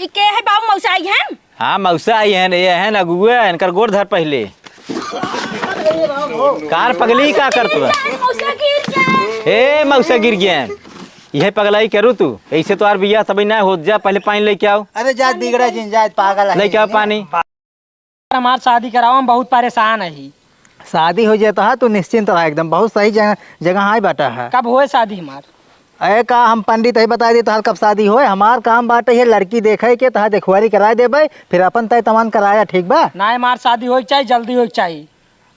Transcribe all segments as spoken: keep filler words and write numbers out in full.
ई के है बाबू, मौसा आई हैं? हाँ, मौसा आई हैं, ये हैं अगुआ, इनकर गोड़ धर पहिले। कार पगली का करत बा? मौसा गिर गए। ए, मौसा गिर गए हैं। यह पगलाई करू तू, ऐसे तो यार बियाह तभी ना होत, जा पहले पानी लेके आओ। अरे जात बिगड़ा जिन, जात पागल है। लेके आओ पानी। हमार शादी कराओ, हम बहुत परेशान है। शादी हो जाता है, तू निश्चिंत रहा एकदम, बहुत सही जगह, जगह आए बाटा है। कब होए शादी हमार? अरे का हम पंडित है, बता दे तोहार कब शादी होए? हमार काम बाटे है लड़की देखे के, तोहार देखवारी कराए देबे, फिर अपन तय तमान कराया, ठीक बा? ना, हमार शादी होए के चाही, जल्दी होए के चाही।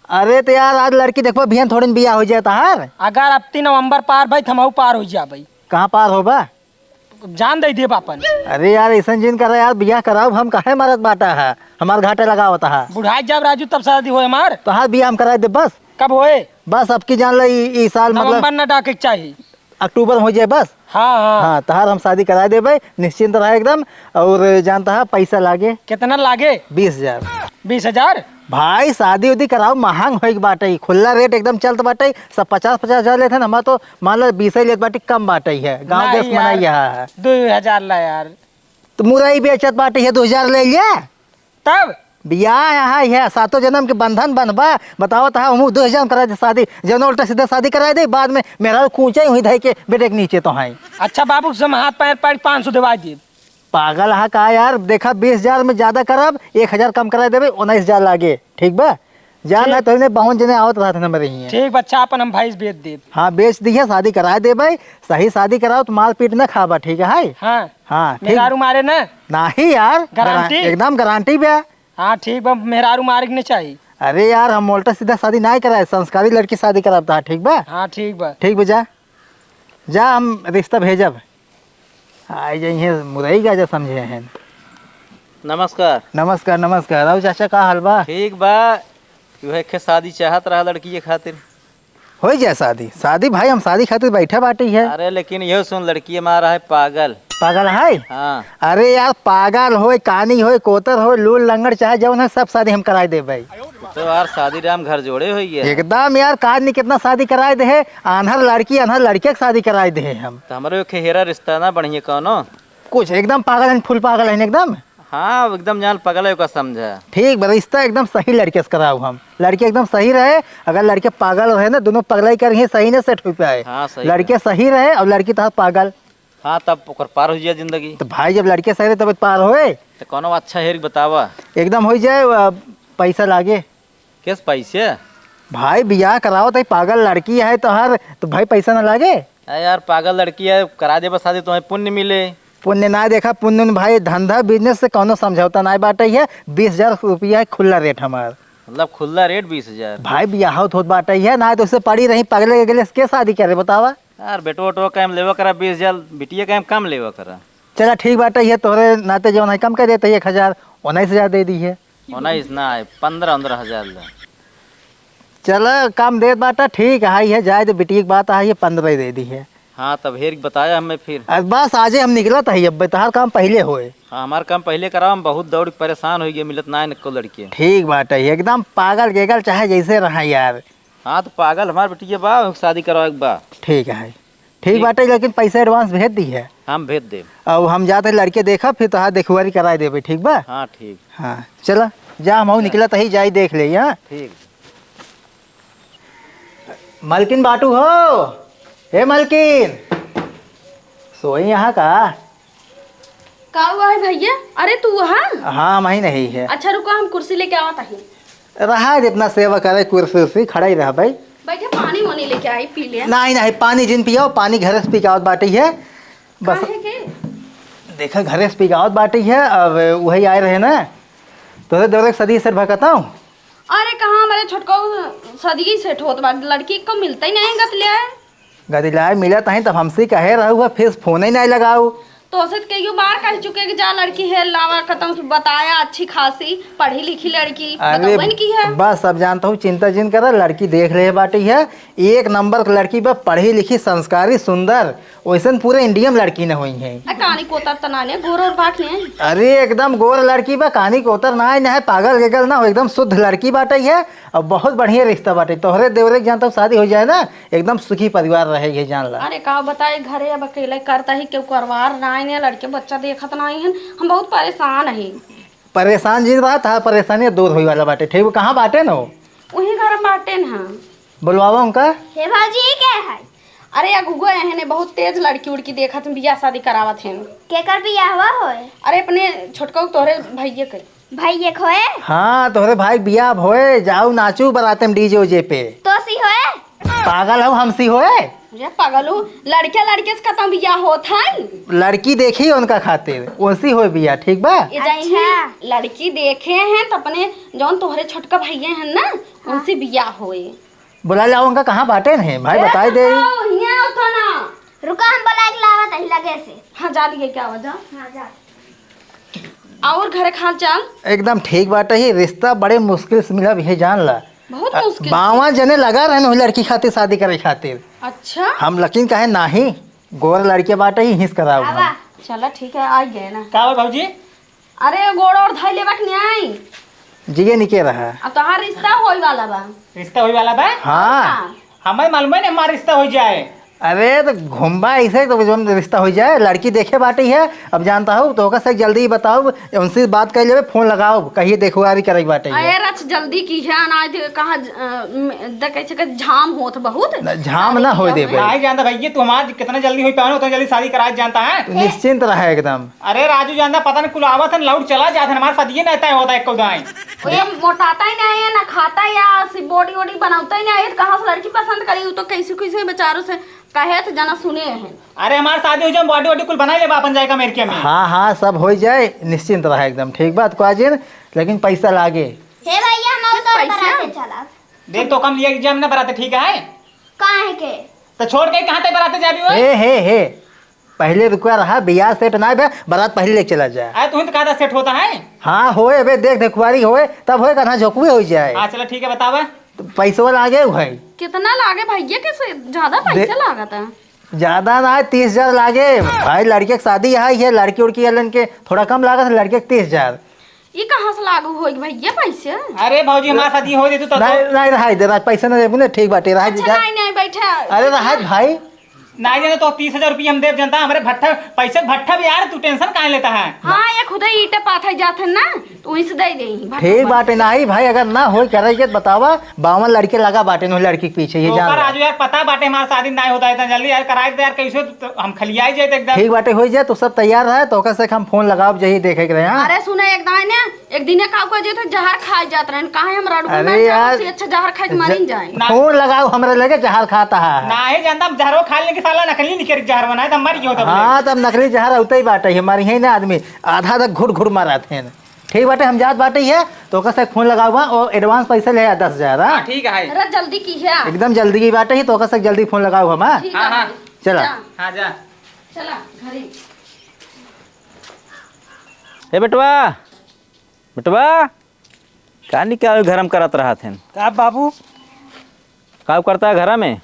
अरे तो यार, आज लड़की देखबो, बिहान थोड़े न बियाह हो जाए तोहार। अगर अब तीन नवंबर पार भाई, तो हमहू पार हो जाबे। कहाँ पार होबा? जान दे देब अपन। अरे यार, ऐसन जिन करा यार, बियाह कराओ, हम काहे मरत बाटा है, हमार घाटे लगावत है। बुढ़ाई जब राजू तब शादी होए हमार। तोहार बियाह हम कराए देब बस। कब होए? बस अब की जान ले, ई, ई साल मतलब नवंबर ना डाके के चाही। अक्टूबर में हो जाए बस। हाँ, हाँ। हाँ, तोहार हम शादी कराए देबे, निश्चिंत रहा एकदम। और जानता है पैसा लागे? कितना लागे? बीस हजार। बीस हजार? भाई, शादी उदी कराओ, महंग होई के बाटे, खुला रेट एकदम चलत बाटे, सब पचास पचास हजार लेते हैं, हमार तो मान लो बीस ही लेत बाटे, कम बाटे है, गाँव नहीं देश मनाई यार, यहाँ है। दो हजार ला यार। तो मुरई बेचत बाटे है, दो हजार ले लिया। तब? बियाह यहाँ है, सातों जन्म के बंधन बंधबा। बताओ तो, हम दो हजार करा दे शादी, जौन उल्टा सीधा शादी करा दे, बाद में मेरा कूचे हुई धाई के बेटे के नीचे तो है। अच्छा बाबू, से हम हाथ पैर पड़ पाँच सौ देवा दे। पागल हा का यार? देखा, बीस हजार में ज्यादा करब, एक हजार कम करा देबे, उन्नीस हजार लागे, ठीक बा? जान ठीक। है, तोहने बहुत जने आवत रहत हैं हमरे हियाँ। ठीक बा, अच्छा, अपन हम भैंस बेच देब। हाँ, बेच दिहे, शादी करा देबे, सही शादी कराओ तो मारपीट न खाबा, ठीक है? हाँ। हाँ, ठीक। मेहरारू मारे न? नाही यार, गारंटी? गारं-, एकदम गारंटी बा। हाँ, ठीक बा, मेहरारू मारे के न चाही। अरे यार, हम उल्टा सीधा शादी नाही कराए, संस्कारी लड़की शादी कराब, ठीक बा? हाँ, ठीक बा। ठीक बा, जा। जा, हम रिश्ता भेजब। आई जइहें मुरई गाजर समझे हैं। नमस्कार। नमस्कार, नमस्कार। अउ चाचा, का हाल बा? ठीक बा। उहे खे शादी चाहत रहा लड़की के खातिर। होइ जाए शादी। शादी भाई, हम शादी खातिर बैठा बाटी है। अरे लेकिन इहो सुन, लड़की हमारा है पागल। पागल है? हाँ। अरे यार, पागल होए, कानी होए, कोतर होए, लूल लंगड़, चाहे जौन है, सब शादी हम कराए देब भाई। तो यार, शादी राम घर जोड़े होइए। एकदम यार, का आदमी कितना शादी कराए दे है, आन्हर लड़की, आन्हर लड़के के शादी कराए दे है हम। तो हमरे खेहरा रिश्ता ना बढ़िया कौनो? कुछ एकदम पागल है, फुल पागल है एकदम। हाँ, एकदम जान पागल है, ओका समझा। ठीक बा, रिश्ता एकदम सही लड़के से कराओ हम। लड़के एकदम सही रहे, अगर लड़के पागल रहे ना, दोनों पगलाई करिहें, सही ना सेट हो पाए। हाँ, सही लड़के रहे। सही रहे और लड़की तो पागल। हाँ, तब ओकर पार हो जाए जिंदगी। तो भाई, जब लड़के सही रहे, तब पार होए। तो कौनो अच्छा हेर बतावा। एकदम हो जाए, आ, पैसा लागे। किस पैसे? भाई, बियाह कराओ तो पागल लड़की है तोहर, तो भाई, पैसा ना लागे? अरे यार, पागल लड़की है, करा देबा शादी, तुम्हें पुण्य मिले। पुण्य ना देखा, पुण्य न भाई, धंधा बिजनेस से कौनो समझौता ना बाटे है। बीस हजार रुपया है खुला रेट हमार। मतलब खुला रेट बीस हजार? भाई, बियाह होत, होत बाटे है, ना तो उससे पड़ी रही, पगले के गले से के शादी करे, बतावा? यार, बेटो, बेटो कम लेवा करा बीस हजार, बिटिया कम, कम लेवा करा। चला, ठीक बाटे, ये तोहरे नाते जौन है, कम कर देते, एक हजार, उन्नीस हजार दे दी है। उन्नीस ना है, पन्द्रह, पन्द्रह हजार ले। चला, कम देत बाटा, ठीक है, ये जाए तो बिटिया के बात है, ये पन्द्रह ही दे दी है। हाँ, तब हेर के बताया हमें फिर। अरे बस, आजे हम निकलत है, अब तोहार काम पहिले होए। हाँ, हमार काम पहिले कराओ, हम बहुत दौड़ के परेशान हो गए, मिलत ना है एको लड़के। ठीक बाटे, एकदम पागल गेगल चाहे जैसे रहा यार। हाँ, तो पागल हमार बिटिया बा, ओके शादी करावे के बा। ठीक है, ठीक ठीक। बाटे, लेकिन पैसा एडवांस भेज दी है। हम भेज देब। अब हम जाते लड़के देखा, फिर तोहार देखुआरी कराए देबे, ठीक बा? हाँ, ठीक। हाँ, चला, जा, हम निकलत ही, जाई देख ले, हाँ? ठीक। मलकिन बाटू हो, हे मलकिन, सोई यहाँ का? का हुआ है भैया? अरे तू वहाँ? हाँ, हम ही नहीं है। अच्छा रुको, हम कुर्सी लेके आवत ही। रहा जितना सेवा करे, कुर्सी उर्सी, खड़ा ही रह भाई। बैठे, पानी वानी लेके आई, पी ले। नहीं, नहीं, पानी जिन पियाओ, पानी घरे से पी के आवत बाटी है। बस। काहे के? देखा, घरे से पी के आवत बाटी है, अब वही आए रहे ना, तोहरे देवरे के सदी से भकताऊँ। अरे कहाँ हमारे छोटका सदिये सेट होत बा, लड़की को मिलता ही नहीं गत ले। गदिलाए मिलत हईं तब हमसे कहे रहू है, फिर फोन ही नहीं लगाऊ। तो से कईयो बार कह चुके कि जा लड़की है लावा, कतौ से बताया अच्छी खासी पढ़ी लिखी लड़की, अरे बतौबे न की है। बस अब जानता हूँ, चिंता जिन करा, लड़की देख ले बाटी है, एक नंबर की लड़की बा, पढ़ी लिखी, संस्कारी, सुंदर। वैसन पूरे इंडिया में लड़की न होई है। आ, कानी कोतर त ना ने, गोर और बाक ने। अरे एकदम गोर लड़की बा, कानी कोतर ना है, ना है, पागल गेगल ना हो, एकदम शुद्ध लड़की बाटे है। और बहुत बढ़िया रिश्ता बाटे, तोहरे देवरे के जानता हूँ शादी हो जाए ना, एकदम सुखी परिवार रहे, ये जान ला। अरे का बताए, घरे अब अकेले करता ही, केहू करवार ना इन्हें लड़के बच्चा देखत नाहीं हन, हम बहुत परेशान ही। परेशान जिन रहा, तहार परेशानी दूर होई वाला बाटे। ठीक, वो कहाँ बाटे न हो? वही घर में बाटे न, हाँ। बुलवावा उनका। हे भौजी, ई के है? अरे या गुगो, एहने बहुत तेज लड़की उड़की देखत हैं, बियाह शादी करावत हैं। केकर बियाहवा होए? अरे अपने छोटका तोहरे भैये के। भैये खोए? हाँ, तोहरे भाई के बियाह होए, जाऊ नाचू बराते में डीजे उजे पे। तो सी होए? पागल हो, हमसी होए? अरे पागल हो, लड़के लड़के से कतौ बियाह होत है? लड़की देखी उनका खातिर, उनसी होए बियाह, ठीक बा? ये जाई अच्छा। हैं, लड़की देखे हैं तो अपने जौन तोहरे छोटका भैये हैं ना, हाँ। उनसे बियाह होए। बुला लाओ उनका, कहाँ बाटे नहीं भाई, ए, बताई दे। आओ, हियाँ आओ तो ना। रुका, हम बुला के लावत हई लगे से। हाँ, जा लिए क्या आवा, जा। हाँ, जा। और घरे के हाल चाल? एकदम ठीक बाटे ही, रिश्ता बड़े मुश्किल से मिला भी है, जान ला। बहुत अ, मुश्किल। बावां जने लगा रहन वही लड़की खातिर, शादी करे खातिर। अच्छा। हम लेकिन कहे नाही, गोर लड़के बाटे ही, हिस कराओ हम। आवा। चला ठीक है, आ गए ना। का हो भौजी? अरे गोड़ ओड़ धइ लेबा कि नाहीं? जिगे निके रहा। अब तोहार रिश्ता होई वाला बा। रिश्ता होई वाला बा? हाँ। हाँ। हमें मालूम है ना हमारा रिश्ता हो जाए। अरे तो घुमबा ऐसे तो जौन रिश्ता हो जाए, लड़की देखे बाटी है। अब जानता हो तो ओकर से जल्दी बताओ, उनसे बात कर लेबे, फोन लगाओ, कहिए देखवारी करे के बाटे है। अरे रच जल्दी की है ना, आज कहाँ ज-, अ, म-, द-, कैसे के झाम होत बहुत। न, झाम ना होई देबे। भाई जानता भैया, तू हमार कितना जल्दी होई पावे, उतना जल्दी शादी कराए जानता है। निश्चिंत रहे एकदम। अरे राजू जानता, पता नहीं कुल आवत है, लौट चला जात है, हमारे साथ ये नहीं तय होता है, एक दाएं। ये मोटाता ही नहीं है, ना खाता या सी बॉडी वॉडी बनाता ही नहीं है, तो कहाँ से लड़की पसंद करी? वो तो कैसे कैसे बेचारों से कहे तो जना सुने हैं। अरे हमारे शादी हो जाए, बॉडी वॉडी कुल बना लेबा अपन जाएगा अमेरिका में। हाँ, हाँ, सब हो जाए, निश्चिंत रहे एकदम। ठीक बात को आज, लेकिन पैसा लागे। हे भैया, हम और तोर पैसा? बराते चला। देख तो कम लिए एग्जाम ना बराते, ठीक है? काहे के? तो छोड़ के कहाँ तक बराते जाबी हो? हे, हे, हे, पहले रुका रहा, बियाह सेट ना बे, बारात पहले लेके चला जाए। अरे तू ही तो कहा था सेट होता है। हाँ होए, अबे देख देखुआरी होए, तब होए, कन्हा झोंकवे हो जाए। हाँ चलो ठीक है, बतावा। तो पैसवा लागे भाई। कितना लागे भैया, कैसे ज्यादा दे- पैसा लागत है? ज्यादा ना है, तीस हजार लागे भाई। लड़के के शादी है, ये लड़की उड़की वालन के थोड़ा कम लागत है, लड़के के तीस हजार। ई कहाँ से लागू होई भैया पैसे? अरे भौजी, हमारे साथ ये हो जाए तो, तो नहीं, नहीं, रहाई दे, रहाई, पैसे ना देबू ना, ठीक बाटे, रहाई अच्छा, दे। नहीं, नहीं, बैठा। अरे रहाई भाई। नहीं जाने तो तीस हजार रुपये हम देब जनता, हमरे भट्ठा, पैसे के भट्ठा भी यार, तू टेंशन काहे लेता है? हाँ, ये खुदे ईंटे पाथे जात है ना, तो वहीं से दे दे ही, भट्ठा ठीक पर। बाटे, नहीं भाई, अगर ना होई करे के तो बतावा, बावन लड़के लगा बाटे न लड़की के पीछे, ये तो जान ओकर ला। राजू यार, पता बाटे हमारा शादी नहीं होता है इतना जल्दी यार, कराए दे यार, कैसे तो हम खलियाई जाए तो एकदम। ठीक बाटे, होई जाए तो सब तैयार रहे, तो ओकर से हम फोन लगाओ, जही देखे के रहे, हाँ? अरे सुना, एक दाई ने एक दिने का को जे तो जहर खाए जात रहन, काहे हम रड़ुआ अरे मर जाए, यार, उससे अच्छा जहर खाए के ज-, मरिन जाए। ना। फोन लगाओ हमरे लगे, जहर खाता है। नाही जानता, हम जहरो खा लेंगे, साला नकली निकल जहर बनाए, तो मर गयो तब ले। हाँ, तब नकली जहर उतई बाटे, हमारे यहीं ना आदमी आधा तक घुट घुट मारत हैं। ठीक बाटे, हम जात बाटे है, तो ओकर से फोन लगाओ बा, और एडवांस पैसा ले आ दस हजार, हाँ? हाँ, ठीक है। अरे जल्दी की है। एकदम जल्दी की बाटे है, तो ओकर से जल्दी फोन लगाओ हम, हाँ? ठीक हाँ, है। हाँ। चला। जा। हाँ, जा। चला, घरे। ए बेटवा, बेटवा, का निकाल घर में करत रहत हन? का बाबू? का करता है घर में?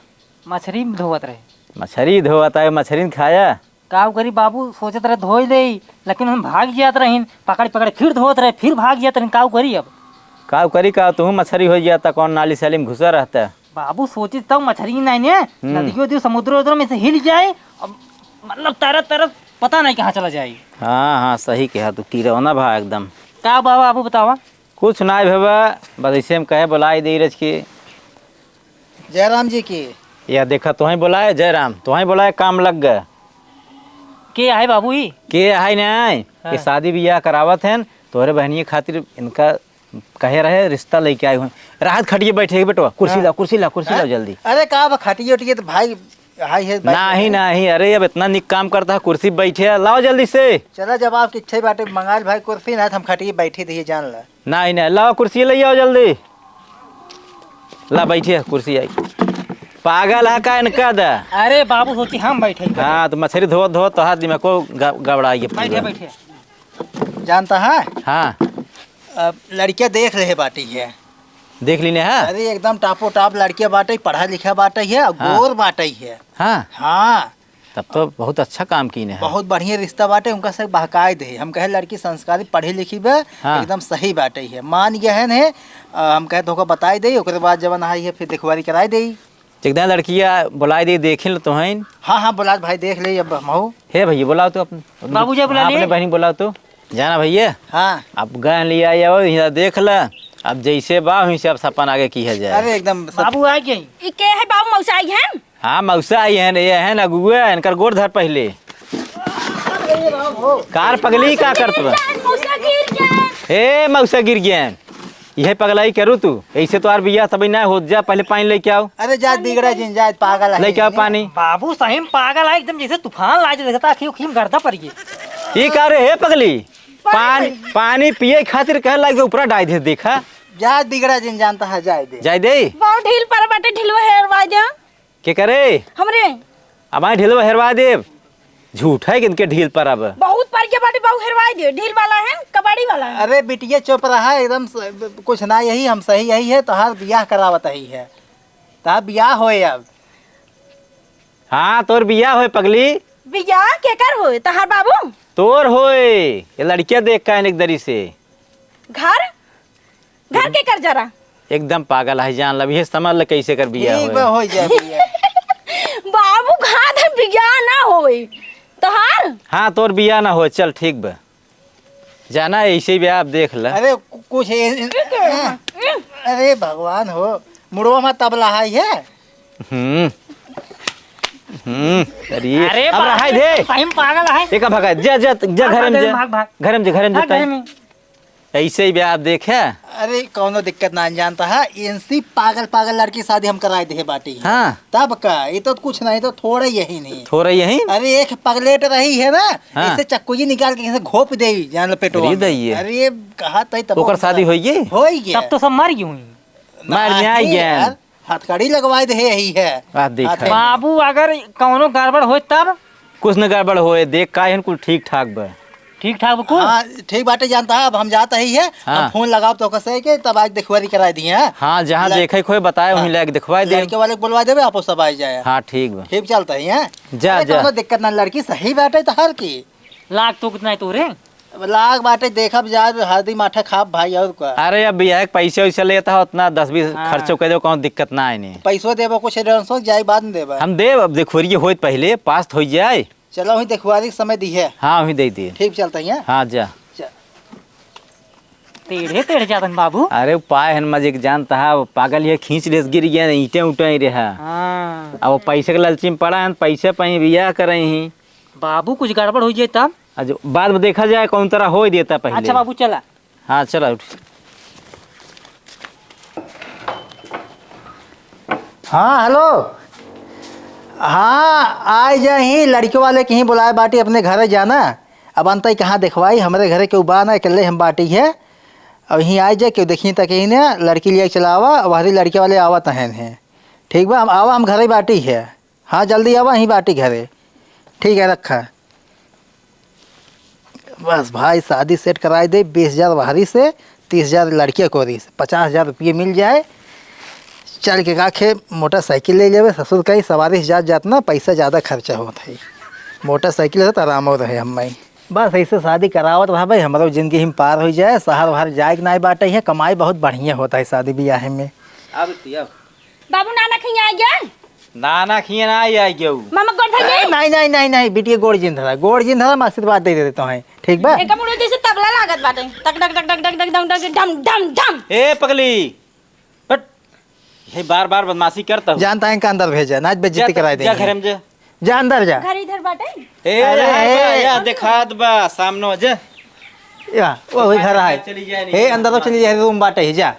मछरी धोवत रहे। मछरी धोवत है, मछरी न खाया? का करी बाबू, सोचत रहे धोई देई, लेकिन हम भाग जात रहीन, पकड़ पकड़ फिर धोवत रहे, फिर भाग जात रहीन, का करी अब? का करी का, तू मछरी हो जाता, कौन नाली साली में घुसा रहता? बाबू सोचित तब मछरी नहीं ने, हम्म। नदियो दियो समुद्र उद्र में से हिल जाए, अब मतलब तरत तरत पता नहीं कहाँ चला जाए। हाँ, हाँ, सही कहा तू, किरौना भा एकदम। का बा बाबू बतावा? कुछ नाई भवा, बस ऐसे हम कहे बुलाई दे रच के। जयराम जी की। या देखा, तुहैं बुलाए जयराम, तुहैं बुलाए काम लग गए। के आहे बाबू ई? के आहे नहीं, हाँ। ये शादी बियाह करावत हैं, तोहरे बहनिये खातिर इनका कहे रहे, रिश्ता लेके आए हुए। राहत खटिए बैठे बेटवा, कुर्सी हाँ। ला, कुर्सी ला, कुर्सी हाँ? ला जल्दी। अरे का बा, खटिए उठिए तो भाई, हाय है, बैठ नहीं, जाए। नहीं, अरे अब इतना निक काम करता है, कुर्सी बैठे, लाओ जल्दी से। चला, जब आपकी इच्छा बाटे मंगाल भाई कुर्सी ना, तो हम खटिए बैठे दिए जान ला। नहीं, नहीं, लाओ कुर्सी ले आओ जल्दी। ला बैठे कुर्सी आई। पागल है का इनका दा? अरे बाबू सोची हम बैठे ही। हाँ, तो मछरी धोत धोत तो हाथ दिमाग को ग-, गबड़ा गया बैठे, पूरा। बैठे। जानता है? हाँ। अब लड़कियां देख रहे बाटी है। देख लीने है? अरे एकदम टापो टाप लड़कियां बाटे, पढ़ा लिखा बाटे है, और हाँ। गोर बाटे है। हाँ। हाँ। तब तो बहुत अच्छा काम कीने है। बहुत बढ़िया रिश्ता बाटे, उनका से बहकाए दे। हम कहे लड़की संस्कारी पढ़ी लिखी बा, हाँ। एकदम सही बाटे है। मान गए हैं ने, अ, हम कहे तो ओका बताए दे, ओकरे बाद जवन आई है फिर देखवारी कराए दे। एक दिन लड़किया बुलाए दे, देखिन ल तोहइन। हाँ, हाँ, बुला भाई, देख ले अब हमहू। हे भइया, बुलाओ तो अपन, बाबूजी, बुला हाँ, लिए। अपने बहिनी बुलाओ तो। जाना भइया। हाँ। अब गए लिया आओ, यहाँ देख ल। अब जैसे बा, वहीं से अब सपन आगे किया जाए। अरे, एकदम सब बाबू आ गए। ई के है बाबू, मौसा आई हैं? हाँ, मौसा आई हैं, ये हैं अगुआ, इनकर गोड़ धर पहिले। कार पगली का करत बा? मौसा गिर गए। ए, मौसा गिर गए। यही पगलाई करू तू, ऐसे तोहार बियाह तभी ना होत। जा, पहिले पानी लेके आओ। अरे, जात बिगड़ा जिन, जात पागल है लेके आओ जिन। पानी। बाबू सही में पागल है, एकदम जैसे तूफान लाग देखता, अखी उखी में गर्दा पड़ गई। ई का रे, हे पगली, पानी, पानी पिए खातिर कहे लाग ऊपरा डाल दे, देखा। जात बिगड़ा जिन, जानता है, जाए दे। जाए दे। बहुत ढील पर बाटे, ढीलवा हेरवा जा। के करे? हमरे। अब आए ढीलवा हेरवा देब। झूठ है कि इनके ढील पर अब। बहुत पर के बाटे, बाबू हेरवा दे। ढील वाला है, कबाड़ी वाला है। अरे बिटिया चुप रहा, एकदम स-, कुछ ना, यही हम सही, यही है, तोहार बियाह करावत ही है। तोहार बियाह होए अब। हाँ, तोर बियाह होए पगली। बियाह केकर होए? तोहार बाबू? तोर होए। ये लड़किया देख का एक दरी से। घर? घर के कर जरा। एकदम पागल है, जान लब, ये समझ ले कैसे कर बियाह ठीक होए। बा, हो जाए बियाह। बाबू, कहा था बियाह ना होए। तोहार? हाँ, तोर बियाह ना होए, चल ठीक बा। जाना है, ऐसे ही बा, आप देख ले। अरे, कु-, कुछ ए-, ए-, अरे भगवान हो, मुड़वा में तबला है ये। हम्म। हम्म, अरे, अरे अब बाप रहाई रे, दे। सही में पागल है। एका भगा, जा, जा, जा, भाग, घर में भाग, जा। भाग, भाग। घर में जा, घर में जा, भाग, घर ताई। में। ऐसे ही बे आप देखे। अरे, कौनो दिक्कत ना जानता है, इनसी पागल, पागल लड़की शादी हम कराए दे बाटी है। हाँ। तब का, ये तो कुछ नहीं, तो थोड़ा यही नहीं। थोड़ा यही? अरे, एक पगलेट रही है ना, हाँ। इसे चक्कू जी निकाल के इसे घोप देवी, जान लो पेटवा अरे में। दैये। अरे, कहा तो ही तब ओकर शादी होई गई? होई गया। तब तो सब मर गई हुई। मार नहीं न्याय ज्ञान। यार, हथकड़ी लगवाए दे यही है। आ, देख। हाथे में। बाबू, अगर कौनो गड़बड़ होए तब? कुछ न गड़बड़ होए, देख का हन कुल ठीक ठाक बा। ठीक ठाक बा कुल? हाँ, ठीक बाटे जानता है, अब हम जात ही है, हाँ। हम फोन लगाब तो कसे के तब आज देखवारी कराए दिए हैं। हाँ, जहाँ ल-, देखे खोए बताए वहीं हाँ। लाके देखवाए दे। लड़के वाले को बुलवा देबे, आपो सब आ जाए। हाँ, ठीक बा। ठीक चलता ही है। जा, अरे, जा। कौनो दिक्कत ना, लड़की सही बाटे तो हर की। लाग तो कितना है तोरे? अब लाग बाटे, देखब जा, हरदी माठा खाब भाई, और का। अरे, अब बियाह के पैसे वैसे लेता हो, उतना दस बीस हाँ। खर्चो कर दो, कौनो दिक्कत ना है नहीं। पैसो देबो, कुछ advance हो जाए, बाद में देबा। हम देब, अब देखोरिये होइत पहिले, पास तो हो जाए। चलो, वहीं देखवारी के समय दी है। हाँ, वहीं दे दिए। ठीक, चलता ही है। हाँ, जा। चल। टेढ़े टेढ़े जातन बाबू। अरे, उ पाए हन मजे के जानता है, वो पागल ये खींच लेस, गिर गया, ईंटे उटे ही रहा। हाँ। अब वो पैसे के लालची में पड़ा है, पैसे पे ही बियाह करे ही। बाबू, कुछ गड़बड़ हो जाए तब? अच्छा, बाद में देखा जाए, कौन तरह हो देता पहले। अच्छा बाबू, चला। हाँ, चला उठ। हाँ, हेलो। हाँ, आइ जाही, लड़के वाले के ही बुलाए बाटी, अपने घरे जाना। अब अंतई कहाँ देखवाई, हमरे घरे के उबा ना, अकेले हम बाटी है। अब यहीं आइ जाए, केहू देखी तक ही ना, लड़की लिए चलावा, वहरी लड़के वाले आवत हैं। ठीक बा, हम आवा, हम घरे बाटी है। हाँ, जल्दी आवा, यहीं बाटी घरे। ठीक है, रखा। बस भाई, शादी सेट कराए दे, बीस हजार वहरी से, तीस हजार लड़किया कोरी से, पचास हजार रुपये मिल जाए। चल के का खे मोटरसाइकिल ले लेबे, ससुर कहीं सवारी से जात जात ना पैसा ज्यादा खर्चा होत है, मोटरसाइकिल से तो आराम रहे हम। बस ऐसे शादी करावत रहा भाई, हमरो जिंदगी हम पार हो जाए, शहर वहर जाए के नाई बाटे है, कमाई बहुत बढ़िया होता है शादी ब्याह में। अब बाबू, नाना खिया आ गया? नाना खिया ना आई, आई गयो। मामा, गोड़ धर ए, ले। नहीं, नहीं, नहीं, नहीं, बिटिया, गोड़ जिन धरा, गोड़ जिन धरा, हम आशीर्वाद दे देते हैं, ठीक बा? एका मुड़े जैसे तबला लागत बाटे, टक, टक, टक, टक, टक, टक, डम, डम, डम, डम। ए, पगली, हट। ये बार-बार बदमाशी करता हूँ। जानता है, इनका अंदर भेजा, नाच बेइज्जती जा, कराई जा देंगे। घर में जा। जा, अंदर जा। घर इधर बाटे। ए, अरे, यहाँ ए। बा, यहाँ दिखात बा, सामने जा। या, वो वही घर है। चली जाए, नहीं ए, अंदर तो चली जाए, रूम बाटे ही, जा।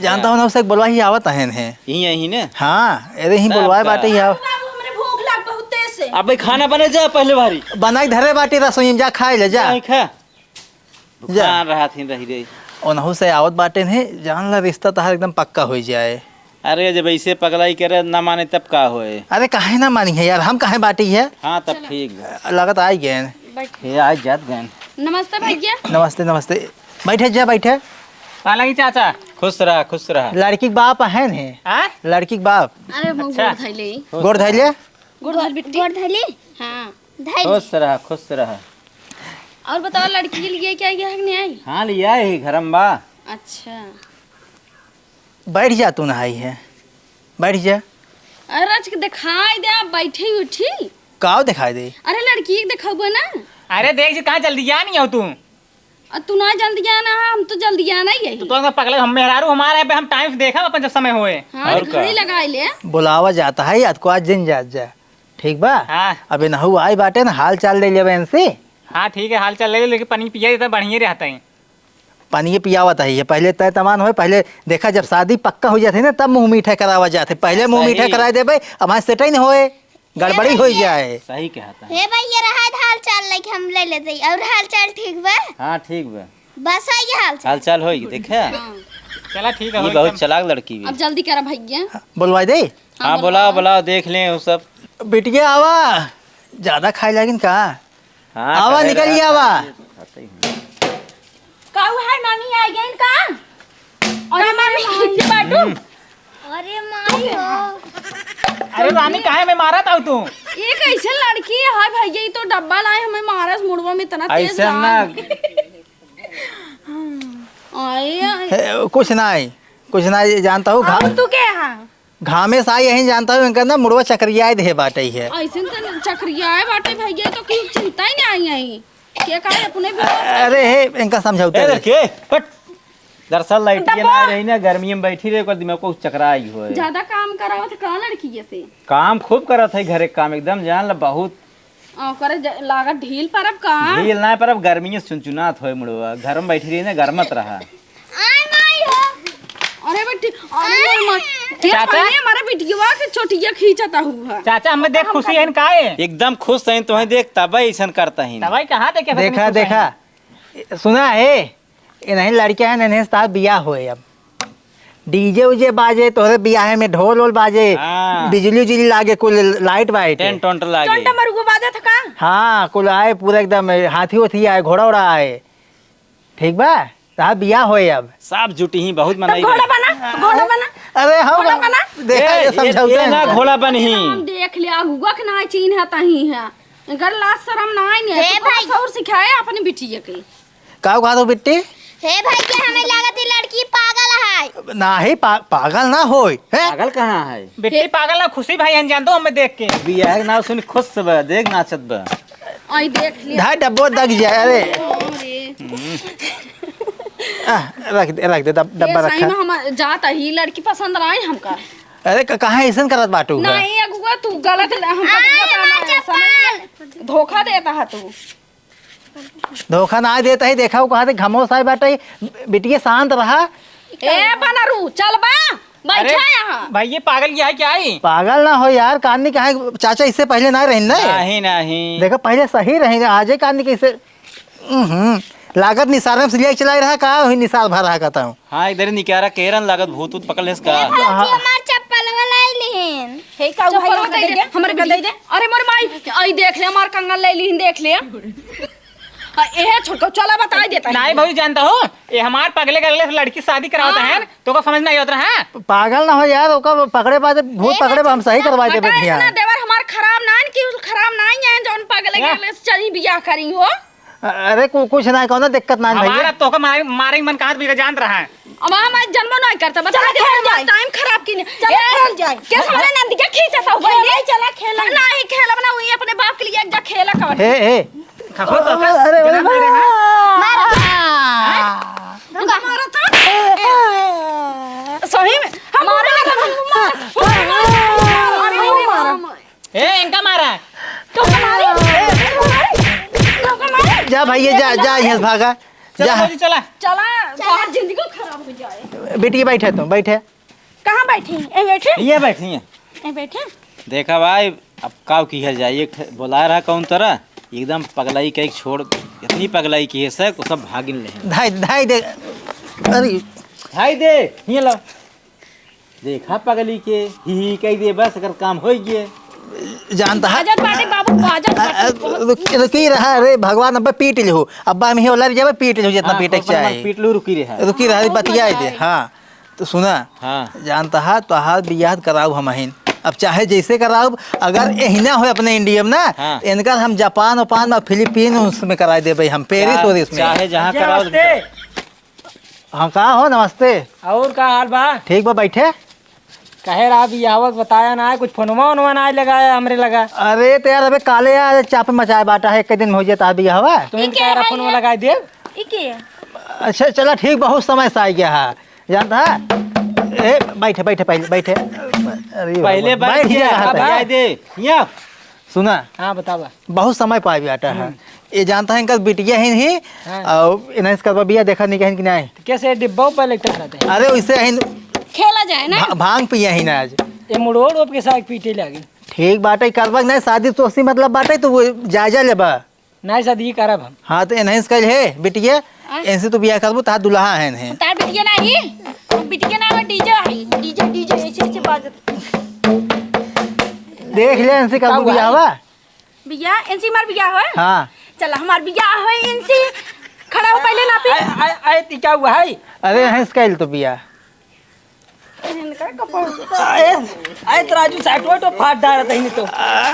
जानता हूँ ना, उसे बोलवा ही आवत है, है। यहीं, यहीं ने? हाँ, अरे, यहीं सब बोलवाए का। बाटे ही आव। बाबू, हमरे भूख लाग बहुत तेज से। अबे, खाना बने जा पहले भारी। बनाई धरे बाटे रसोई में, जा खाए ले, जा। नहीं खा। जा। भुखान रहा थी रही रे। ओनहु से आवत बाटे ने, जान ला, रिश्ता तहार एकदम पक्का हो जाए। अरे, जब ऐसे पगलाई करे, ना माने, तब का होए? अरे, काहे ना मानी है यार, हम काहे बाटी है? हाँ, तब ठीक बा। लगत आई गए। बैठ। ये आ जात गए। नमस्ते भैया। नमस्ते, नमस्ते। बैठे जा, बैठे। पालंगी चाचा। खुश रहा, खुश रहा। लड़की के बाप है ने? हाँ? लड़की के बाप। अरे, वो अच्छा। गोड़ धइले। गोड़ धइले? गोड़ धर बिट्टी। गोड़ धइले? हाँ। धइले। खुश रहा, खुश रहा। और बताओ, लड़की के लिए क्या गया है कि नहीं आई? हाँ, ले आए ही, घर में बा। अच्छा। बैठ जा, तू नहाई है। बैठ जा। अरे, रच के दिखाई दे, आप बैठे उठी। काव दिखाई दे? अरे, लड़की के देखबो ना। अरे, देख जी, कहाँ जल्दी आ नहीं हो तू? आ, तू ना जल्दी आना है, हम तो जल्दी आना ही है। तू तो एकदम पगले, हम मेहरारू हमारे यहाँ पे, हम टाइम से देखा अपन जब समय होए। हाँ, और तो घड़ी का? लगाई ले। बुलावा जाता है, याद को आज दिन जात जा। ठीक बा? हाँ। अबे नहु आई बाटे ना, हाल चाल ले लेबे इनसे। हाँ, ठीक है, हाल चाल ले ले, लेकिन पनिया पिया देता, बढ़िया रहता है। पनिया पियावत है ये, पहले तय तमान होए, पहले देखा, जब शादी पक्का हो जाते ना, तब मुँह मीठा करावा जाते। पहले मुँह मीठा सही। कराए देबे, हमारे सेट ही न होए, गड़बड़ी हो जाए। सही कहता है। हे भैया, रहा हाल चाल लेके हम ले लेते, और हाल चाल ठीक बा? हाँ, ठीक बा। बस है ये हाल चाल। हाल चाल होई, देखे? हाँ। चला, ठीक है, ये होई बहुत तब। चालाक लड़की भी। अब जल्दी करा भैया। बोलवाई दे। हाँ, हाँ, बोलाओ, बोलाओ। बोलाओ, देख लें वो सब। बिटिया आवा, ज्यादा खाए लागिन का? हाँ, आवा, खाए निकल रहा, आवा। खाते ही हैं। काऊ है, मामी आ गई का? अरे मामी, बाटू। अरे माई हो। अरे रानी, काहे में मारा था तू? ये कैसे लड़की है भैया? ये तो डब्बा लाए, हमें मारस मुड़वा में इतना तेज ऐसे ना। लाग। आए, आए। हे, कुछ ना आई, कुछ ना आई, जानता हूँ, घा-, और तू के यहाँ? घामे से आई यही जानता हूँ, इनका ना मुड़वा चकरियाए दे बाटे है। ऐसे तो चकरियाए बाटे भैया, तो कोई चिंता ही नहीं आई है। के काहे अपने भी अरे हे, इनका समझौता ए, है। के? पट। दरअसल लाइटिया डब्बा। ना रही ना, गर्मी में बैठी रहे, ओकर दिमाग को चकराई होए। ज्यादा काम करावत का लड़की से? काम खूब करत है, घरे काम एकदम, जान ला, बहुत। आ, ओकरे ज-, लागत ढील परब का? ढील ना परब, गर्मी से चुनचुनात होए मुड़वा, घर में बैठी रही ना, गरमत रहा। आय माई हो। अरे बेटी, अरे मोर माई, के चाचा? पहले हमारे बिटिया के चोटिया खींचता हुआ। चाचा, हमें देख हम खुशी का है न काहे? एकदम खुश है, तुम्हें देख तबे ऐसन करता ही। तबे कहाँ देखे देखा, देखा, सुना है, ये नहीं लड़के हैं, नहीं साथ बियाह होए अब। डीजे उजे बाजे, तोहरे बियाहे में ढोल वोल बाजे, हाँ। बिजली उजली लागे, कुल लाइट वाइट। टेंट ओंट लागे। टेंट मरुगो बाजे था का? हाँ, कुल आए पूरा एकदम, हाथी ओथी आए, घोड़ा ओड़ा आए। ठीक बा? तहार बियाह होए अब। सब जुटी ही, बहुत तब मनाई घोड़ा रही। बना, घोड़ा बना। अरे हाँ, घोड़ा बना। देखा, ए, ये ये, समझौते ये हैं। ना घोड़ा बनी ही। हम देख लिया, अगुआ के ना चीन्ह तही है। इनकर लाज शरम ना आई है। हे तो भाई। सौर सिखाए अपनी बिटिया के। का कहा तो बिट्टी? हे भैया, हमें लागत ई लड़की पागल है। नाही, पा-, पागल ना होई, हैं? पागल कहाँ है? बिट्टी पागल ना, खुशी भाई हम जानतो हमें देख के। बियाह के नाव सुन खुश बा, देख नाचत बा। आई देख लिया। धा डब्बो दग जाए, अरे। अरे। आ, रख दे, रख दे, डब-, ये डब्बा सही रखा। में हम जात ही, लड़की पसंद ना आई हमका। अरे, क-, कहाँ ऐसन करत बाटू है? नहीं, अगुआ, तू गलत, हमका आय, पता हमार ना है, चप्पल। समझ, धोखा देता है तू। धोखा ना देता ही, देखा वो कहा थे घमोसाए बाटे, बिटिया शांत रहा। ए बनरू, चल बा, बैठा अरे, यहाँ। भाई, ये पागल क्या है, क्या है? पागल ना हो यार, कान नहीं कहा, चाचा इससे पहले ना रही ना। नहीं, नहीं। देखा, पहले सही रही, आजे कान नहीं कैसे, हम्म, लागत निसार में सिलाई चलाई रहा का, वही निसार भर रहा कहता हूँ। हाँ, इधर ही निकारा केरन लागत भूत ऊत पकड़ लेस का? ए भौजी, हमार चप्पलवा लाई लिहिन। हे का चप्पलवा भाई, दे दे, हमरे का दे दे। अरे मोर माई, आई देख ले, हमार कंगन ले लिहिन, देख ले। हाँ, ए छोटका, चला बताई देता है। नहीं भौजी, जानता हो, ये हमार पगले गगले से लड़की शादी करावता हाँ। है, तो का समझ नहीं होता है। पागल ना हो यार, ओका पकड़े बाद, भूत ए पकड़े बाद हम सही करवाई देबे भैया। इतना देवर हमार खराब ना है कि खराब ना ही है, जौन पगले गगले से चली बियाह करी हो। अरे कु-, कुछ ना, कौनो दिक्कत ना है भैया। हमारा तोका मारे, मारे के मन कहाँ से भी जानत रहा है। अब हम आज जन्मो नहीं करता, बता चला दे, खेल हमारा जाए। टाइम खराब की नहीं। चला ए, खेल जाए। कैसे वाला नंदी के खींचा था खेल भाई? नहीं, चला खेल। नहीं खेलब ना, वही अपने बाप के लिए एक जा खेला कवन। हे, हे। खखो तो का? अरे, अरे, जना अरे। मारे, हाँ? मारा। रुका। मारा था? सही में। हम मारा, मारा, मारा। अरे, मारा। ए, इनका मारा। तो हमारी, तो हमारी, तो हमारी। जा भैया, जा, जा, यहाँ से भागा। चला जा। भौजी, चला। चला, बाहर जिंदगी खराब हो जाए। बेटी, बैठे तुम, बैठे। कहाँ बैठी? ए, बैठे? ये बैठी है। ए, बैठे? देखा भाई, अब का किया जाए, एक ठे-, बोला रहा कौन तरह, एकदम पगलाई के एक छोड़, इतनी पगलाई की है सर, को सब भागिन ले हैं। धाई, धाई दे, अरे। धाई दे, ये लो। देखा पगली के, ही ही कह दे, बस अगर काम हो गए। जानता है? बाजत बाटे बाबू, बाजत अ, अ, बाटे। रुक, रुकी रहा रे भगवान, अब्बा पीट लिहो, अब्बा हम ही ओला जब पीट लिहो जितना हाँ, पीटे के अपन चाहे। पीट लो, रुकी रहा। रुकी रहा, हाँ, बतियाए दे, हाँ। तो सुना, हाँ। जानता है, तोहार बियाह कराऊ हम अहिन, अब चाहे जैसे कराऊ, अगर यही ना हो अपने इंडिया में ना, हाँ। इनकर हम जापान उपान में, फिलीपींस में कराई देबे हम, पेरिस चाहे, वेरिस में। चाहे जहाँ कराओ, नमस्ते। हाँ, का हो, नमस्ते। और का हाल बा? ठीक बा, बैठे। कहे रहा बियाहवा के बताया ना है, कुछ फोनवा वोनवा ना लगाया हमरे लगा। अरे तो यार, अबे काले यार चाप मचाए बाटा है, एक दिन में हो जाता है बियाहवा। तो ई इनका के यार है फोनवा ये? लगाए देब। ई के? अच्छा चला ठीक, बहुत समय से आ गया है, जानता है? ए, बैठे, बैठे, पहले बैठे। अरे पहले बाबा, बैठ बैठ गया, गया, अब कहाँ पे? आए दे। यहाँ। सुना, हाँ, बतावा। बहुत समय पाए बाटा है। हम्म। ये जानता है, इनका बिटिया ही नहीं, हाँ। और इन्हें इसका बिया देखा नहीं कहीं कि नहीं। तो कैसे डिब्बा ऊपर लेटे रहते हैं? अरे, वैसे ही खेला जाए ना। भा-, भांग पिया ही ना आज। ये मुड़ोड़ ओप के साथ पीटे लागे। ठीक बाटे, करबा नहीं शादी, तो उसी मतलब बाटे, तो वो जायजा लेबा। नहीं शादी करब हम। हाँ, तो इन्हें इसका है बिटिया, हाँ। इनसे तो बिया करबो, तार दुल्हा है इन्हें। तार बिटिया नहीं, बिटिया ना, डीजे है, डीजे, डीजे ऐसे, ऐसे बाजत। देख ले, इनसे का करबो हुआ बिया है? हवा? बिया, इनसे हमार बिया होए? हाँ। चला, हमार बिया होए इनसे। खड़ा हो पहले ना पे। आए, आए, आए, ती क्या हुआ है? अरे, हंस कैल तो बिया। इनका कपड़ा। आए, आए, तो राजू साइड वाइड तो फाड़ डाल रहा था ही तो।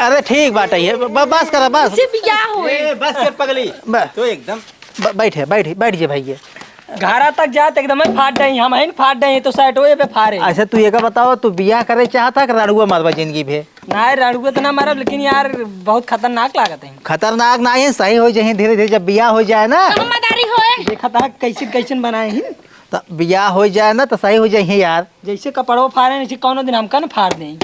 अरे, ठीक बात है ये, ब-, बस करा, बस। इनसे बिया होए। ए, बस कर पगली। बस। तो एकदम। ब-, बैठे, बैठ, बैठ जे भैया। घरा तक जात एकदम फाड़ डाई, हम हइन फाड़ डाई, तो साइड वाइड पे फाड़े। अच्छा, तू ये का बताओ, तू बिया करे चाहता कि रड़ुआ मरबा जिंदगी भे? नाय, रड़ुआ तो ना मरब, लेकिन यार बहुत खतरनाक लागत है। खतरनाक ना है, सही हो जाए धीरे धीरे, जब बियाह हो जाए ना। समझदारी होए। देखा था कैसे कैसन बनाए हैं। तो बियाह हो जाए ना तो सही हो जाए यार। जैसे कपड़ों फाड़े वैसे कौनो दिन हमका न फाड़ दें।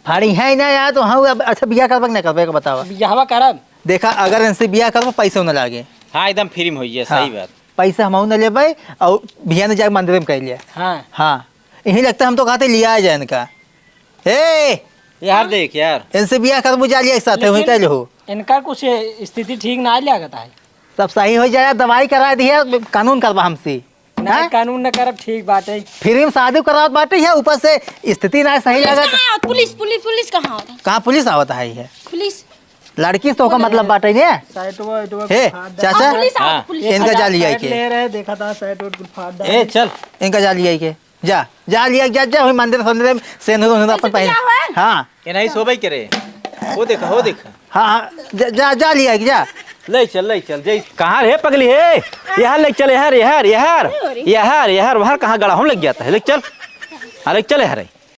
फाड़ी है ना यार, तो हम अब अच्छा बियाह करबे कि ना करबे, एक बतावा। बियाहवा करब। देखा, अगर इनसे बियाह करबो, पैसा न लागे। हाँ, एकदम फ्री में होइए, हाँ। सही बात। पैसा हम न लेबे, और बियाह न जाके मंदिर में कर लिया। हाँ। हाँ, यही लगता हम तो कहते लिया जाए इनका। ए, यार देख यार। इनसे बियाह करबो, जा लिया एक साथ है, वहीं लेकिन कर लो। इनका कुछ स्थिति ठीक ना लागत है। सब सही हो जाए, दवाई करा दिया, कानून करबा हमसे। ना, हाँ? कानून ना करब, ठीक बात है। फ्री में शादी करावत बाटे है, ऊपर से स्थिति ना सही पुलिस लागत। कहाँ आवत? पुलिस, पुलिस, पुलिस कहाँ आवत है? कहाँ पुलिस आवत है ये? पुलिस। लड़की से तो का मतलब बाटे ने? साइटवा, इटवा हे, फाड़ डाल। चाचा, हाँ, पुलिस आवत, हाँ। पुलिस। इनका जा लिया साइट के। ले रहे, देखा था, साइट वाइट कुल फाड़ डाल। ए, चल। इनका जा लिया के। जा, जा लिया, जा, जा, वही मंदिर, संदिर में सेंधुर, सेंधुर अपन ऐसे पहन। क्या हुआ है? हाँ। ये नहीं सोबे करे। वो देखा, वो देखा। हाँ, हाँ, जा, जा, जा लिया के, जा। ले चल, ले चल, जय। कहाँ रे पगली है? यहाँ ले चल, यहाँ, यहाँ, यहाँ। अरे। यहाँ, यहाँ, वहाँ कहाँ गड़ा हम लग जाता है, ले चल। हाँ, ले चल, यहाँ रे।